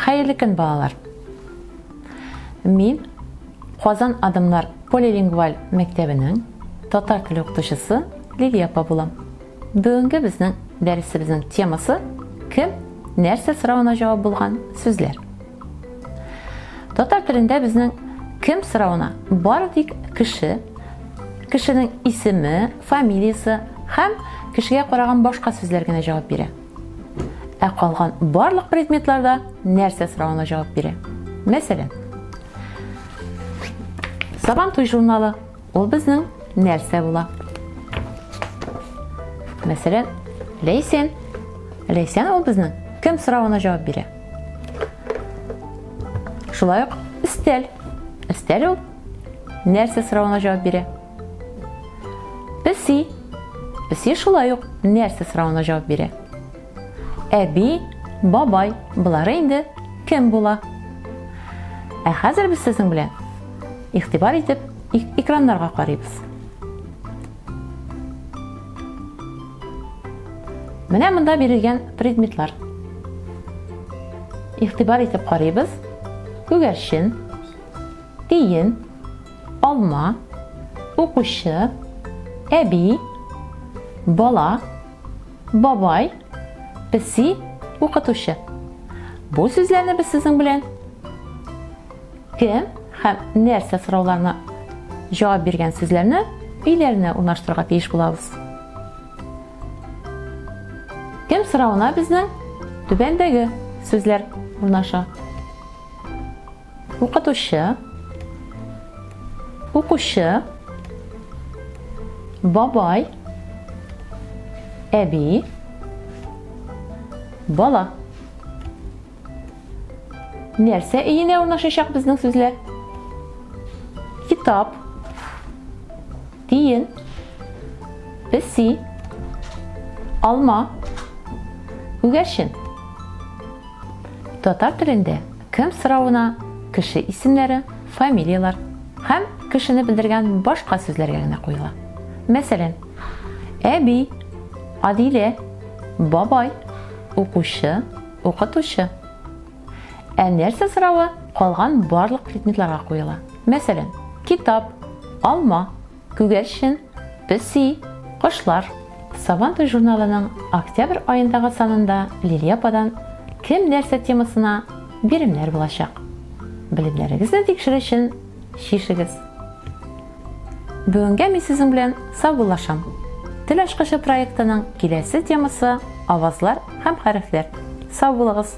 Хәерле көн, балалар! Мин Казан Адымнар полилингваль мәктәбенең татар теле укытучысы Лилия апа булам. Бүгенге безнең дәресебезнең темасы кем, нәрсә соравына җавап булган сүзләр. Татар телендә безнең кем соравына бары тик кеше, кешенең исеме, фамилиясе һәм кешегә караган башка сүзләр генә җавап бирә. Ә калган барлык предметларда нәрсә соравына җавап бирә. Мәсәлән, Сабантуй журналы ул безнең нәрсә була? Мәсәлән, Ләйсән. Ләйсән ул безнең кем соравына җавап бирә? Шулай ук өстәл. Өстәл ул нәрсә соравына җавап бирә? Песи. Песи шулай ук нәрсә соравына җавап бирә. Әби, бабай, болары инде кем була? Ә хәзер без сезнең белән игътибар итеп экраннарга карыйбыз. Менә монда бирелгән предметлар. Игътибар итеп карыйбыз. Күгәрчен, тиен, алма, укучы, әби, бала, бабай, песи, укытучы. Бу сүзләрне без сезнең белән кем һәм нәрсә сорауларына җавап биргән сүзләрне өйләренә урнаштырырга тиеш булабыз. Кем соравына безнең түбәндәге сүзләр урнаша. Укытучы, укучы, бабай, әби, бала. Нәрсә өенә урнашачак безнең сүзләр? Китап, тиен, песи, алма, күгәрчен. Татар телендә кем соравына кеше исемнәре, фамилияләр һәм кешене белдергән башка сүзләргә генә куела. Мәсәлән, әби, Адилә, бабай, укучы, укытучы. Ә нәрсә соравы калган барлык предметларга куела. Мәсәлән, китап, алма, Күгәрчен, песи, кошлар. Сабантуй журналының октябрь аендагы санында Лилия ападан Кем нәрсә темасына биремнәр булачак. Белемнәрегезне тикшерү өчен чишегез. Бүгенгә мин сезнең белән саубуллашам. Тел ачкычы проектының киләсе темасы авазлар һәм хәрефләр. Сау булыгыз!